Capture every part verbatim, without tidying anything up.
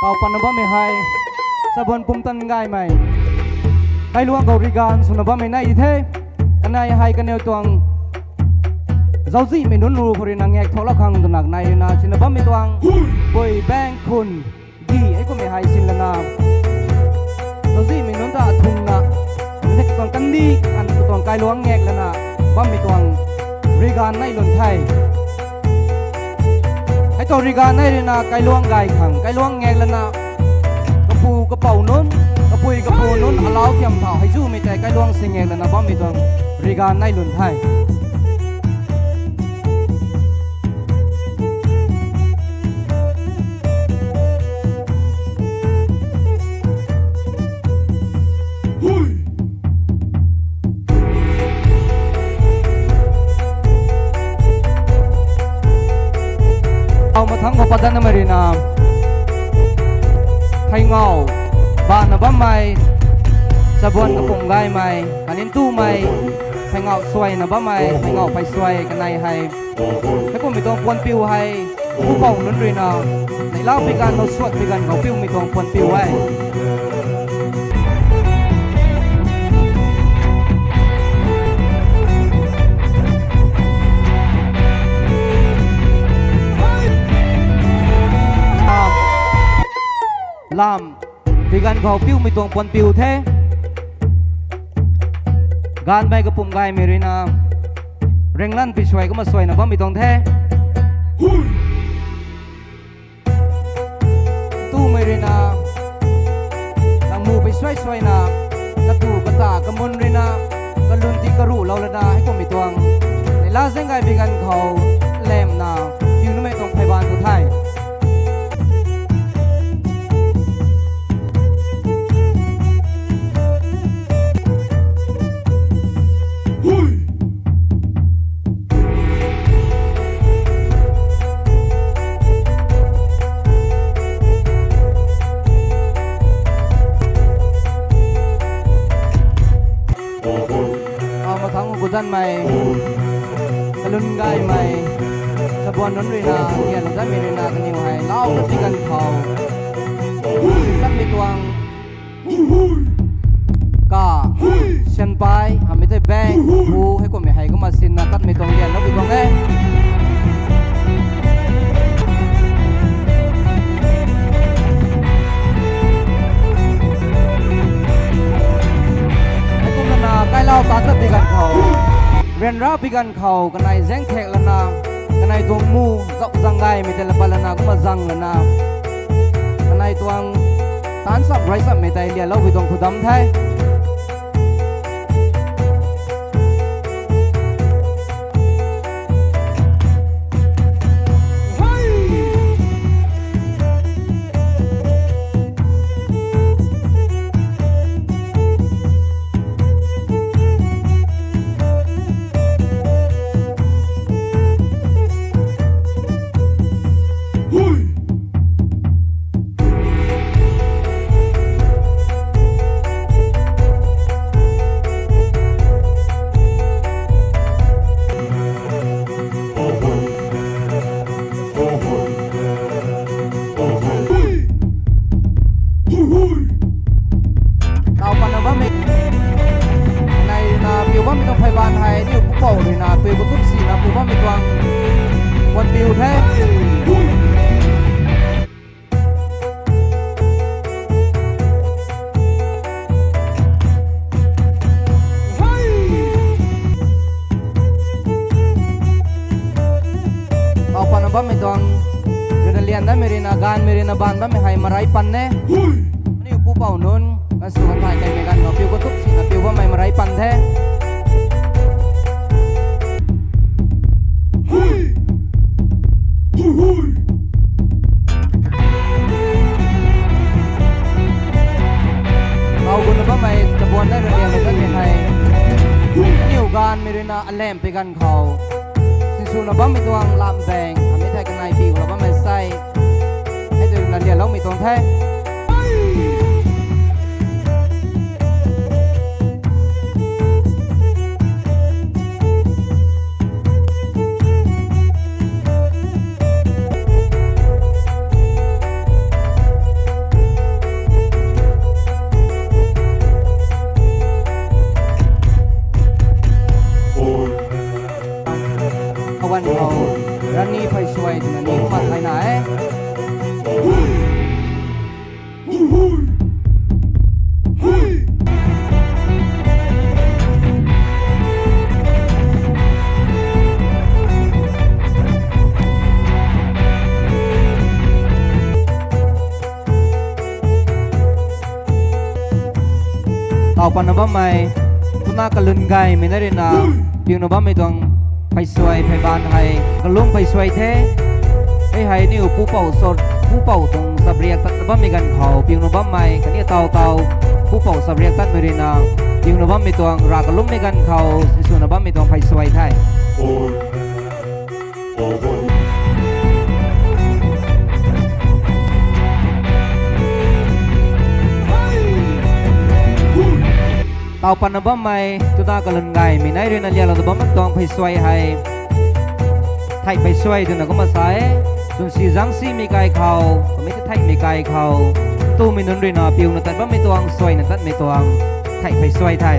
Kau patna bammei hei, Chabuan Pumtan Gaymei. Kailuang khou riganv swna bammei nai di the. Kanei hei kaniw tuang zauczihmei nunc ru khou rui na ngak thaulou khang twna kanei rui na sina bammei tuang, pui bang khun di hei kummei hei sin lana, zauczihmei nunc ta thungna, nek tuang kandih, an tuang kailuang ngak lana bammei tuang riganv nei lun the. Hei tuang riganv nei rui na kailuang gay khang, kailuang ngak lana, kapu kapou nunc, kapui kapu nunc alau thiam thau hei zumei tei kailuang si ngak lana bammei tuang riganv nei lun the. Au mathangc khou patdanmei rui na, Pheyngau bana bammei, Chabuan Kapumgaymei, Kanintumei, Pheyngau Suaina bammei, Pheyngau Pheysuai kanei hei, heikummei tuang puanpiu hei, pupouc nunc rui na, neihla pi ganv khou suat pi ganv khou piumei tuang puanpiu e. Lam pi ganv khou piumei tuang puanpiu the. Ganvmei Kapumgaymei rui na, Renglan Pheysuai kumna suaina bammei tuang the. Tumei rui na, Nangmu Pheysuai suaina, katu kata kamun rui na, kalun ti karuhlou lana heikummei tuang, neihla zaeng gay pi ganv khou lamna piu numei tuang pheyban khou the. Au mathangc khou gudanmei, Kalun Gaymei, Chabuan nunc rui na, Ngianlou Danmei rui na kaniw hei lau na pi ganv khou, tatmei tuang, ka, Sianpai hamei tei bang, bu heikummei hei kumna sinna tatmei tuang Ngianlou pi tuang e. Heikumna na kailau tat tat pi ganv khou, ryanra pi ganv khou kanei zaeng thek lana, kanei tuang mu, zauh zang gaymei tei la pat lana kumna zang lana, kanei tuang taanc cham rui chammei tei lianlou pi tuang khou dam the. Tau patna bammei, nai na piu bammei tuang pheyban hei aniu pupouc rui na piu katup sina piu bammei tuang puanpiu the. Tau patna bammei tuang, rui na lian danmei rui na, gaanvmei rui na baanv bammei hei marai pan e. Aniu pupouc nunc, na sw kan thay kaimei ganv khou piu katup sina piu bammei marai pan the. Kau guna bammei Chabuan dai rui lianmei ganmei hei, aniu gaanvmei rui na alam pi ganv khou, sinswna bammei tuang lam bang hamei thei kanei pi guna bammei sai, hei tei rui na lianloumei tuang the. Pan khou, Rani Pheisuai twna ni kum thayna e. Taw patna bammei, twna kalun gaymei na ruina, piuna bammei tuang Pheisuai phey baanv hei, kalung Pheisuai the. Hei hei aniu pupouc sor, pupouc tuang sabriak tatna bammei ganv khou piuna bammei khatni taw taw, pupouc sabriak tatmei ruina, piuna bammei tuang rav kalungmei ganv khou sinswna bammei tuang Pheisuai the. Taw patna bammei, twna kalun gaymei nai ruina lialou ta bammei tuang Pheisuai hei, Theih Pheisuai twna kumna sa e. Swnsi zangsimei kai khou, kamei ta theihmei kai khou, tumei nunc ruina piuna tat bammei tuang, suaina tatmei tuang, Theih Pheisuai the.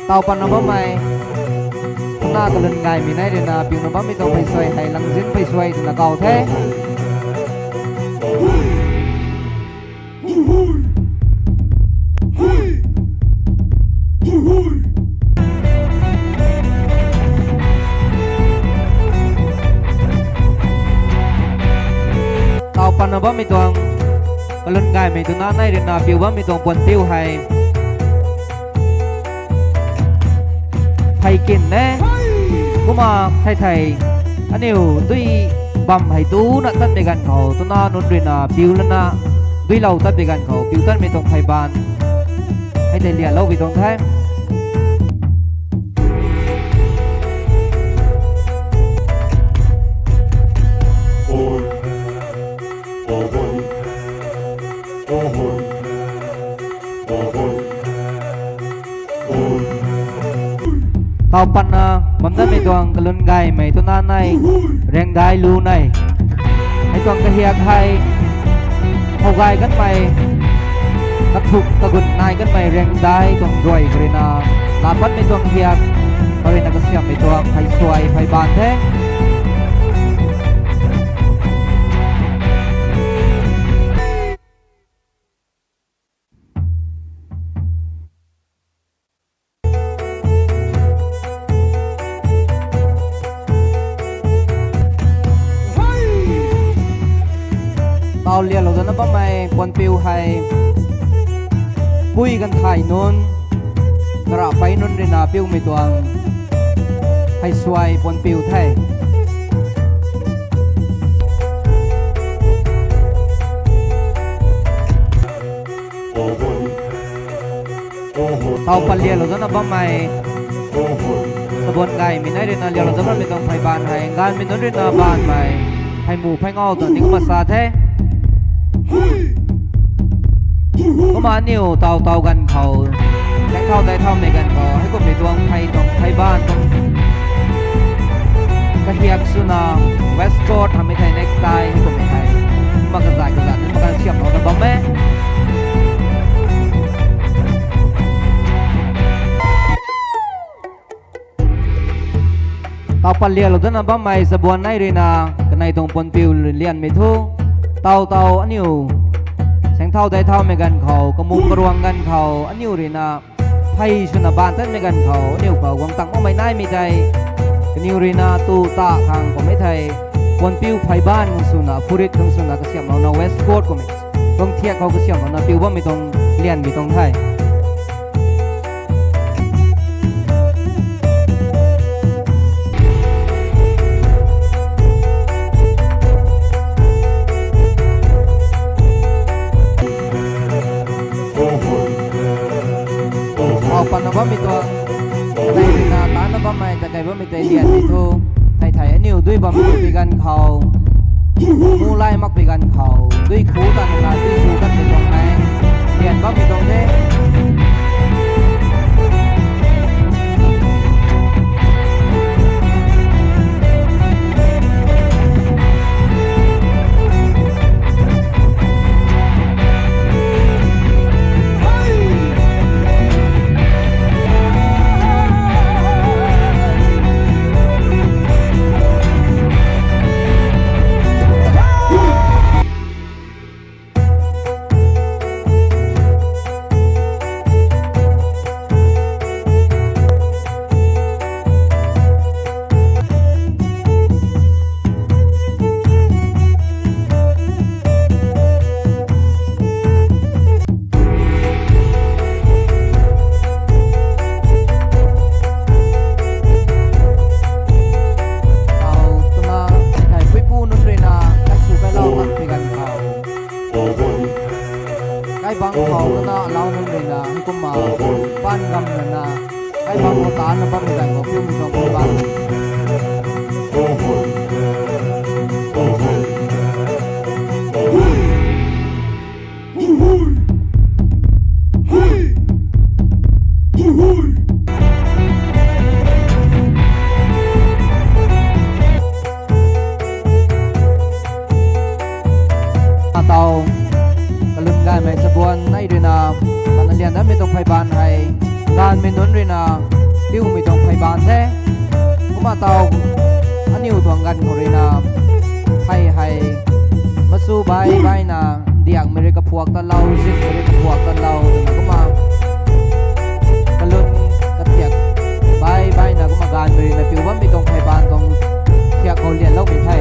Taw patna bammei, twna kalun gaymei nai ruina piuna bammei tuang Pheisuai hei Langzin Pheisuai twna kaw the. Taw patna bammei tuang, kalun gaymei twna nai ruina piu bammei tuang puanpiu hei Pheykin e. Kumna thei thei, aniu dui bam hei tuna tatmei ganv khou twna nunc ruina piu lana, duilou tatmei ganv khou piu tatmei tuang phey baanv hei tei lialoupui tuang the. Taw patna bam datmei tuang kalun gaymei twna nai, Riangdailu nai. Hei tuang kahiak hei, how gay kanmei, kathuk kagun nai kanmei Riangdai tuang ruai khou ruina, laa patmei tuang hiak khou ruina kasiammei tuang Pheisuai phey baanv the. Taw lialou dana bammei puanpiu hei, pui ganv thay nunc, karahpei nunc ruina piumei tuang Pheisuai puanpiu the. Taw pat lialou dana bammei, sabuan gaymei nai ruina lialou dat bammei tuang phey baanv hei, gaanvmei nunc ruina baanvmei phey mu phey ngau tuang ni kumna sa the. Kumna aniu taw taw ganv khou, daih thau daih thaumei ganv khou, heikummei tuang phey tuang phey baanv tuang kahiak swna, waistcoat hamhmei thei necktie heikummei hei, kumna kazat kazat ni makan siamlouna bam e. Taw pat lialou dana bammei sabuan nai ruina, kanei tuang puanpiu lianmei thu, taw taw aniu, saengthau daih thaumei ganv khou, kamung karuang ganv khou aniu ruina, phey swna baanv tatmei ganv khou aniu khou guang tang makmei naimei tei, kaniw ruina tu ta khang kummei thei, puanpiu phey baanv khang swna, phurit khang swna kasiamlouna waistcoat kummei, tuang thiak khou kasiamlouna piu bammei tuang, lianmei tuang the. Taw patna bammei tuang, tei ruina tana bammei, ta kai bammei tei lianmei thu, thei thei aniu dui bam makpui ganv khou, mu lai makpui ganv khou, dui khu ta nana dui su katmei tuang hei, lian bammei tuang the. pang khou na lau nunc rui na, kumna, pan gam rui na, ai bam khou ta na bam zang khou piumei tuang phey baan. Atau, kalun gaymei chabuan nei rui na, kana lian datmei tuang phey baan hei, gaanvmei nunc rui na, piumei tuang phey baan the. Kumna tau, aniu tuang ganv khou rui na, phey hei, masu bai bai na, ndiakmei rui kaphuak ta lou, zingmei rui kaphuak ta lou, twna kumna, kalun kathiak bai bai na kumna gaanvmei rui na piu bammei tuang phey baan tuang thiak khou lianloumei the.